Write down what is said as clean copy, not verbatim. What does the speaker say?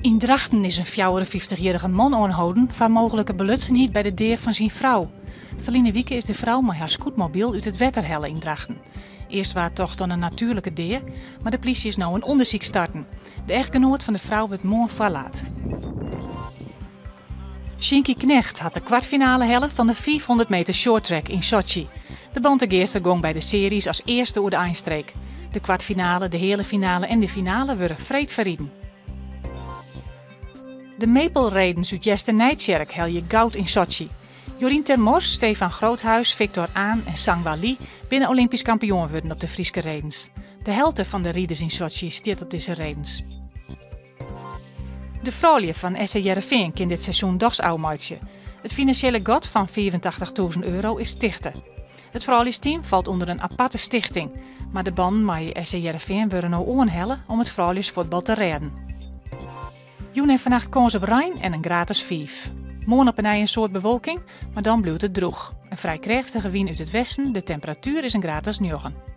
Yn Drachten is in 54-jierrige man oanholden foar mooglike belutsenheid by de dea fan syn frou. Ferline wike is de frou mei har scootmobyl út it wetter helle yn Drachten. Earst waard tocht oan in natuerlike dea, mar de plysje is no in ûndersyk starten. De echtgenoat fan de frou wurdt moarn foarlaat. Sjinkie Knegt hat de kwartfinale helle fan de 500 meter shorttrack yn Sotsji. De Bantegeaster gong by de searjes as earste oer de einstreek. De kwartfinale, de heale finale en de finale wurde freed ferriden. De meepelredens út Easternijtsjerk helje goud yn Sotsji. Jorien ter Mors, Stefan Groothuis, Victor An en Sangwa Lee binne Olympysk kampioen wurden op de Fryske redens. De helte fan de riders yn Sotsji stiet op dizze redens. De froulju fan SC Hearrenfean kin dit seizoen dochs ôfmeitsje. It finansjele gat fan 85.000 euro is tichte. It frouljusteam falt ûnder in aparte stichting, mar de bannen mei SC Hearrenfean wurde no oanhelle om it frouljusfuotbal te rêden. Jûn en fannacht kâns op rein en in graad as 5. Moarn op 'e nij in soad bewolking, mar dan bliuwt it drûch. In frij krêftige wyn út it westen, de temperatuer is in graad as 9.